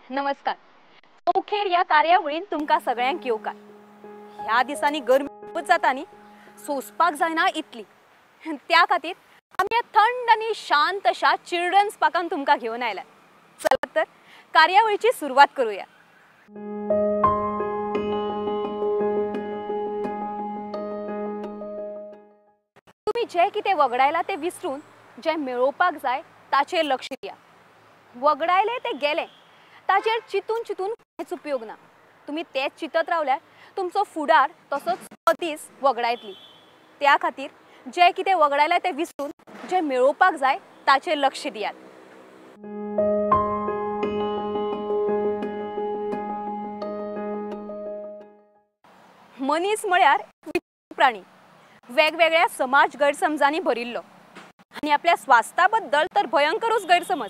नमस्कार. चौखेर ह्या कार्यावळीन तुमकां सगळ्यांक येवकार. ह्या दिसांनी गरमी खूबच जाता न्ही, सोंसपाक जायना इतली. त्या खातीर आमी ह्या थंड आनी शांत अशा चिल्ड्रन्स पार्कान तुमकां घेवन आयल्या. चलात तर कार्यावळीची सुरवात करूया. तुमी जें कितें वगडायलां तें विसरून जें मेळोवपाक जाय ताचेर लक्ष दिया. वगडायलें तें गेलें, ताचेर चिंतून चिंतून कांयच उपयोग ना. तुमी तेच चिंतत रावल्यार तुमचो फुडार तसोच तो दीस वगडायतली. त्या खातीर जें कितें वगडायलां तें विसरून जें मेळोवपाक जाय ताचेर लक्ष दियात. मनीस म्हळ्यार प्राणी, वेगवेगळ्या समाज गैरसमजांनी भरिल्लो आनी आपल्या स्वास्थ्या बद्दल तर भयंकरूच गैरसमज.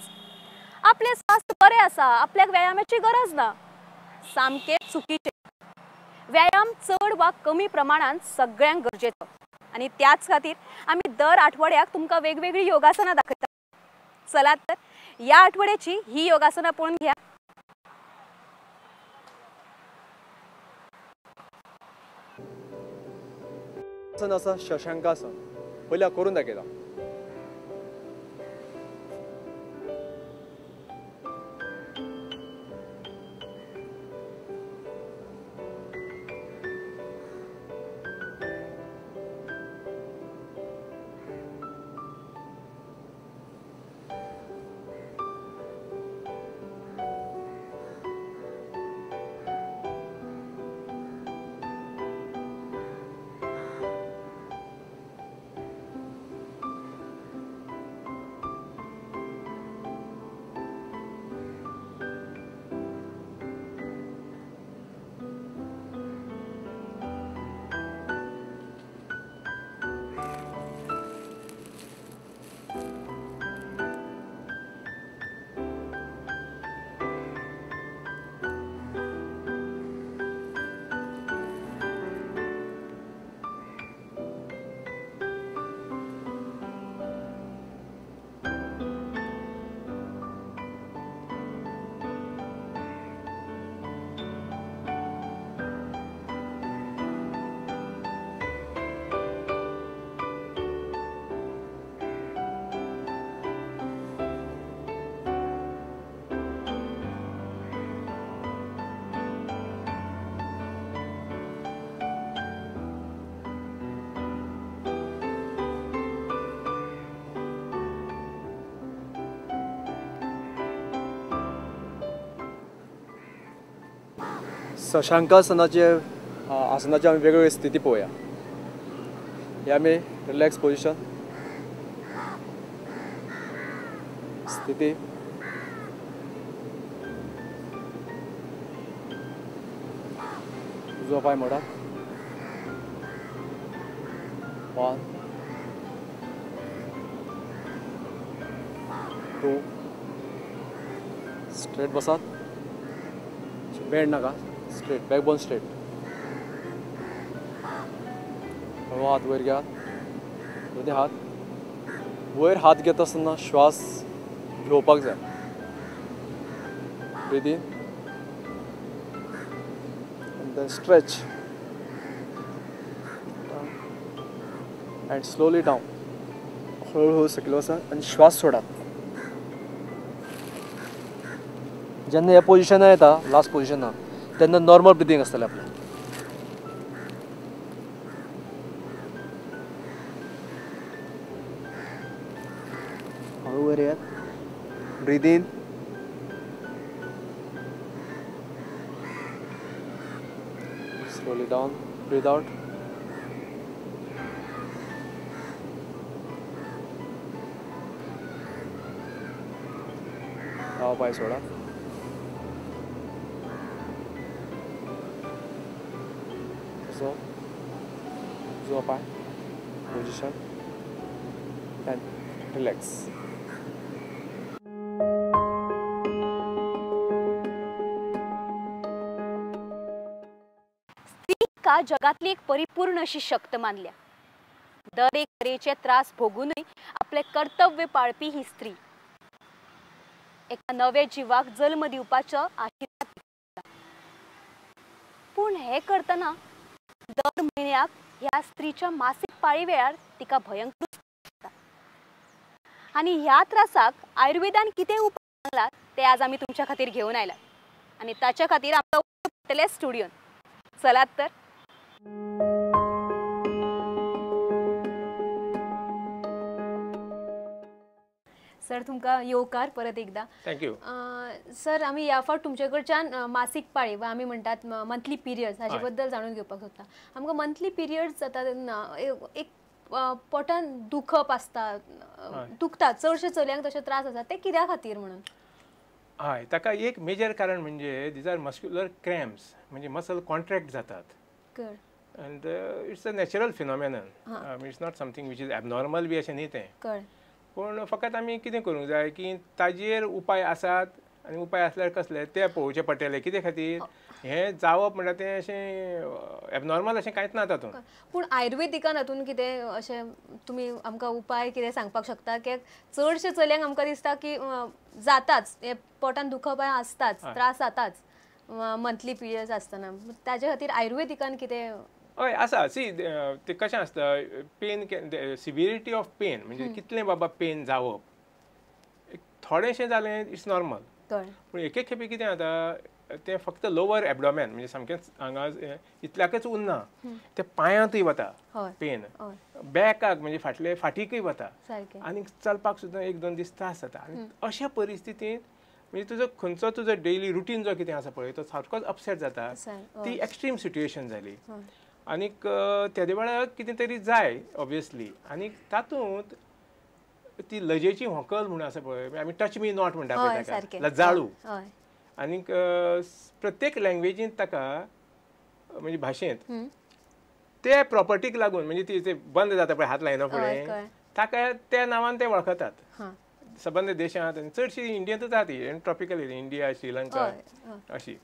आपलें स्वास्थ्य बरें आसा, आपल्याक व्यायामाची गरज ना, सामकें चुकीचें. व्यायाम चड वा कमी प्रमाणान सगळ्यांक गरजेचो आनी त्याच खातीर आमी दर आठवड्याक तुमकां वेगवेगळीं योगासनां दाखयतात. चलात तर ह्या आठवड्याची ही योगासनां पळोवन घेया. आसन आसा शशांकासन, पयलीं करून दाखयता. शशांकासनाचे आसनाचे आमी वेगवेगळी स्थिती पळोवया. हे आमी रिलॅक्स पोजिशन स्थिती, उजवो पांय मोडात, 1 2 स्ट्रेट बसात, बेंड नाका, स्ट्रेट, बॅकबोन स्ट्रेट. हळू हात वयर घेयात, दोनी हात वयर. हात घेता आसतना श्वास घेवपाक जाय. Breathe in and then stretch and slowly down. हळूहळू सकयल वचात आनी श्वास सोडात. जेन्ना ह्या पोजिशनार येता, लास्ट पोजिशनार, तेन्ना नॉर्मल ब्रिदींग आसतलें आपलें. हळू वयर येयात, breathe in, slowly down, breathe out. दावो पांय सोडात. उजवो पांय, पोजिशन एंड रिलॅक्स. स्त्री जगातली एक परिपूर्ण अशी शक्त मानल्या. दर एक तरेचे त्रास भोगूनय आपले कर्तव्य पाळपी ही स्त्री. एका नव्या जिवाक जल्म दिवपाचो आशिर्वाद। पूण हे करतना दर म्हयन्याक ह्या स्त्रीच्या मासीक पाळी वेळार तिका भयंकर जाता आनी ह्या त्रासाक आयुर्वेदान कितें उपाय सांगला ते आज आमी तुमच्या खातीर घेवन आयला आनी ताच्या खातीर आमकां पडटलें स्टुडियोन। चलात तर। सर तुमकां येवकार परत एकदा। Thank you sir. आमी ह्या फावट तुमचे कडच्यान मासीक पाळी वा आमी म्हणटात मंथली पिरियड्स हाचे बद्दल जाणून घेवपाक सोदता। आमकां मंथली पिरियड्स जाता तेन्ना एक पोटान दुखप आसता, दुखता, चडशे चलयांक तशे त्रास आसता, ते कित्या खातीर म्हणून? हय, ताका एक मेजर कारण म्हणजे these are muscular cramps, म्हणजे मसल कॉन्ट्रॅक्ट जातात and it's a natural phenomenon, it's not something which is abnormal बी अशें न्ही तें। पूण फकत आमी कितें करूंक जाय की ताजेर उपाय आसात आनी उपाय आसल्यार कसले ते पळोवचे पडटले। कितें खातीर हें जावप म्हणल्यार तें अशें एबनॉर्मल अशें कांयच ना तातूंत। पूण आयुर्वेदिकान हातून कितें अशें तुमी आमकां उपाय कितें सांगपाक शकता? की चडशे चलयांक आमकां दिसता की जाताच हें पोटान दुखप आसताच, त्रास जाताच मंथली पिरियड्स आसतना, ताजे खातीर आयुर्वेदिकान कितें? हय आसा। सी तें कशें आसता, पेन सिविरिटी ऑफ पेन म्हणजे कितलें बाबा पेन जावप, थोडेंशें जालें it's normal, पूण एक एक खेपे कितें जाता तें फक्त लोवर एबडोमेन म्हणजे सामकेंच हांगा इतल्याकच उरना, तें पांयांतूय वता पेन, बॅकाक म्हणजे फाटले फाटीकूय वता आनी चलपाक सुद्दां एक दोन दीस त्रास जाता। आनी अशा परिस्थितींत म्हणजे तुजो खंयचो तुजो डेली रुटीन जो कितें आसा पळय तो सारकोच अपसेट जाता, ती एक्स्ट्रीम सिट्युएशन जाली आनीक तेदे वेळार कितें तरी जाय ऑब्वियसली। आनीक तातूंत ती लजेची व्हंकल म्हणून आसा पळय, आमी टच मी not म्हणटा पळय ताका, लजाळू। आनीक प्रत्येक लँग्वेजींत ताका म्हणजे भाशेंत ते प्रॉपर्टीक लागून म्हणजे ती बंद जाता पळय हात लायना फुडें, ताका त्या नांवान ते वळखतात सबंद देशांत आनी चडशी इंडियेंतूच आहा ती, ट्रॉपिकल इंडिया, श्रीलंका अशी।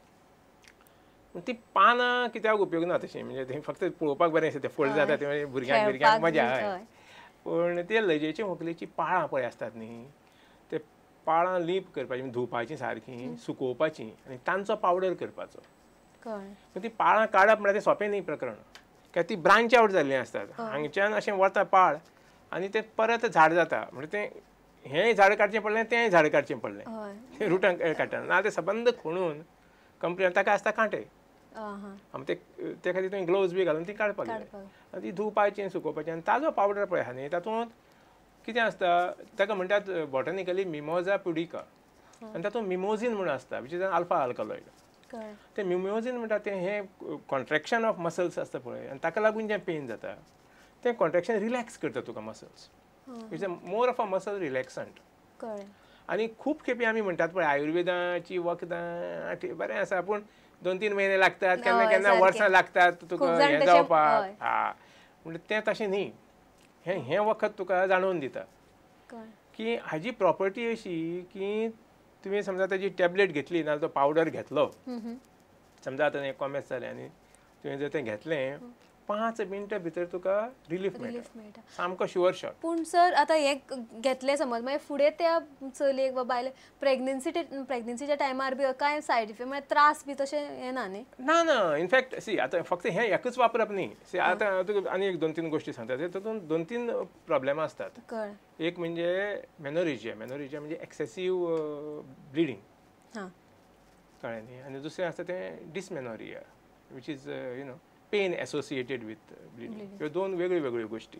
ती पानां कित्याक उपयोग ना तशी, म्हणजे ती फक्त पळोवपाक बरें दिसता, ते फोल्ड जाता ते भुरग्यांक भुरग्यांक मजा। हय, पूण ते लजेची व्हंकलेची पाळां पळय आसतात न्ही, ते पाळां लीप करपाची, धुवपाचीं सारकीं, सुकोवपाचीं आनी तांचो पावडर करपाचो। पूण ती पाळां काडप म्हळ्यार तें सोंपें न्ही प्रकरण, कित्याक ती ब्रांच आवट जाल्लीं आसतात, हांगच्यान अशें वता पाळ आनी तें परत झाड जाता, म्हणजे तें हेंय झाड काडचें पडलें तेंय झाड काडचें पडलें, तें रुटां काडटा ना तें सबंद खुणून कंप्लीट ताका आसता कांटे, ते ते खातीर तुवें ग्लोव्ज बी घालून ती काडपाक जाय आनी ती धुवपाची सुकोवपाची आनी ताजो पावडर पळय आहा न्ही तातूंत कितें आसता ताका म्हणटात बॉटनिकली मिमोजा पुडिका आनी तातूंत मिमोझीन म्हणून आसता which is an alpha alkaloid. तें मिमोझीन म्हणटा तें हें कॉन्ट्रेक्शन ऑफ मसल्स आसता पळय आनी ताका लागून जें पेन जाता तें कॉन्ट्रेक्शन रिलॅक्स करता तुका muscles, it's a more of a muscle relaxant. आनी खूब खेपे आमी म्हणटात पळय आयुर्वेदाची वखदां बरें आसा पूण 2-3 म्हयने लागतात, केन्ना केन्ना वर्सां लागतात तुका हें जावपाक। हा, म्हणजे तें तशें न्ही, हें हें वखद तुका जाणोवन दिता की हाजी प्रॉपर्टी अशी की तुवें समजा ताजी टॅबलेट घेतली ना तो पावडर घेतलो, समजा आतां कॉमेस जालें आनी तुवें जर तें घेतलें 5 मिनटां भितर तुका रिलीफ मेळटा, सामको शुअर शॉट। पूण सर आतां हें घेतलें समज, मागीर फुडें त्या चलयेक वा बायलेक प्रेग्नन्सीच्या टायमार बी कांय सायड इफेक्ट म्हळ्यार त्रास बी तशें येना न्ही? ना ना, इनफॅक्ट सी आतां फक्त हें एकूच वापरप न्ही। सी आतां तुका आनी एक 2-3 गोश्टी सांगता, तातूंत 2-3 प्रॉब्लेमां आसतात। एक म्हणजे मेनोरिजिया, मेनोरिजिया म्हणजे एक्सेसीव ब्लिडींग, कळ्ळें न्ही, आनी दुसरें आसता तें dysmenorrhoea which is you know pain associated with bleeding. ह्यो दोन वेगळ्यो वेगळ्यो गोश्टी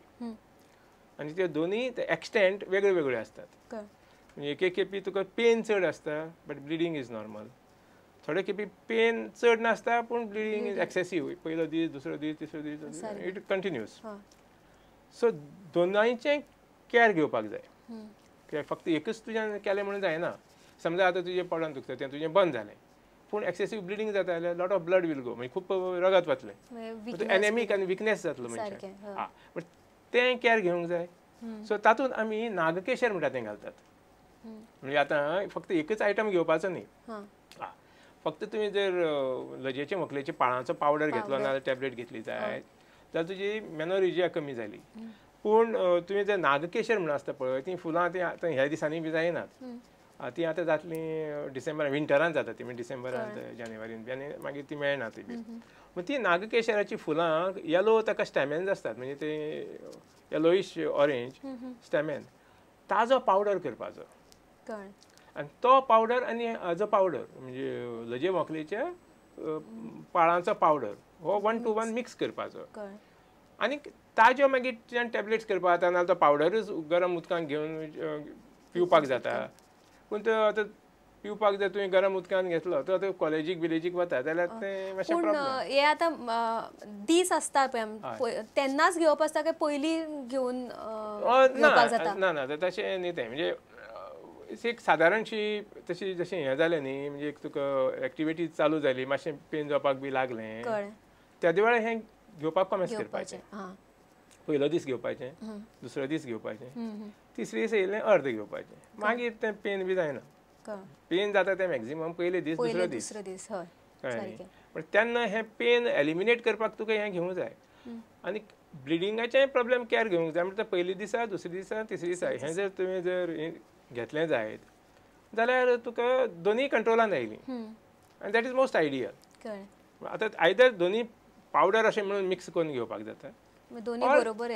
आनी त्यो दोनूय एक्सटेंट वेगळ्यो वेगळ्यो आसतात। म्हणजे एक एक खेपी तुका पेन चड आसता बट ब्लिडींग is normal, थोडे खेपी पेन चड नासता पूण ब्लिडींग is excessive, पयलो दीस, दुसरो दीस, तिसरो दीस, it continuous. सो दोनांयचें कॅर घेवपाक जाय, कित्याक फक्त एकूच तुज्यान केलें म्हणून जायना। समजा आतां तुजें पोटान दुखता तें तुजें बंद जालें पूण एक्सेसीव ब्लिडींग जाता जाल्यार lot of blood will go, म्हणजे खूब रगत वतलें, एनेमीक आनी विकनेस जातलो मनशाक। हा, बट तें कॅर घेवंक जाय। सो तातूंत आमी नागकेशर म्हणटा तें घालतात, म्हणजे आतां फक्त एकच आयटम घेवपाचो न्ही। हा, फक्त तुवें जर लजेचे व्हंकलेचे पाळांचो पावडर घेतलो ना टॅबलेट घेतली जाय जाल्यार तुजी मेनोरिजिया कमी जाली। पूण तुवें जर नागकेशर म्हणून आसता पळय, तीं फुलां तीं आतां ह्या दिसांनी बी जायनात, ती आतां जातली डिसेंबरान, विंटरान जाता ती, म्हणजे डिसेंबरांत जानेवारीन बी, आनी मागीर ती मेळना ती बी. ती नागकेशराची फुलां येलो ताका स्टॅमेन्स आसतात, म्हणजे ते येलोईश ऑरेंज स्टॅमेन, ताजो पावडर करपाचो आनी तो पावडर आनी हाजो पावडर म्हणजे लजे व्हंकलेच्या पाळांचो पावडर हो 1 to 1 mix करपाचो आनी ताज्यो मागीर टॅबलेट्स करपाक जाता, नाल्यार तो पावडरूच गरम उदकान घेवन पिवपाक जाता. पूण तो आतां पिवपाक जर तुवें गरम उदकान घेतलो तो आतां कॉलेजीक विलेजीक वता जाल्यार तें मातशें प्रॉब्लम. हे आतां दीस आसता पळय तेन्नाच घेवप आसता काय पयलीं घेवन घेवपाक जाता? ना ना तशें न्ही तें, म्हणजे एक सादारणशी तशी जशें हें जालें न्ही, म्हणजे एक तुका एक्टिविटी चालू जाली, मातशें पेन जावपाक बी लागलें, त्या वेळार हें घेवपाक कॉमेस करपाचें. पयलो दीस घेवपाचें, दुसरो दीस घेवपाचें, तिसरे दीस येयलें अर्द घेवपाचें, मागीर तें पेन बी जायना. पेन जाता तें मॅक्झिमम पयले दीस दुसरो दीस, कळ्ळें? पण तेन्ना हें पेन एलिमिनेट करपाक तुका हें घेवंक जाय. आनी ब्लिडिंगाचें प्रॉब्लम कॅर घेवंक जाय, म्हणटा पयले दिसा, दुसरे दिसा, तिसरे दिसा हें जर तुवें जर घेतलें जायत जाल्यार तुका दोनूय कंट्रोलान आयलीं आनी that is most ideal. आतां आयदर दोनूय पावडर अशें म्हणून मिक्स करून घेवपाक जाता, दोनूय बरोबर.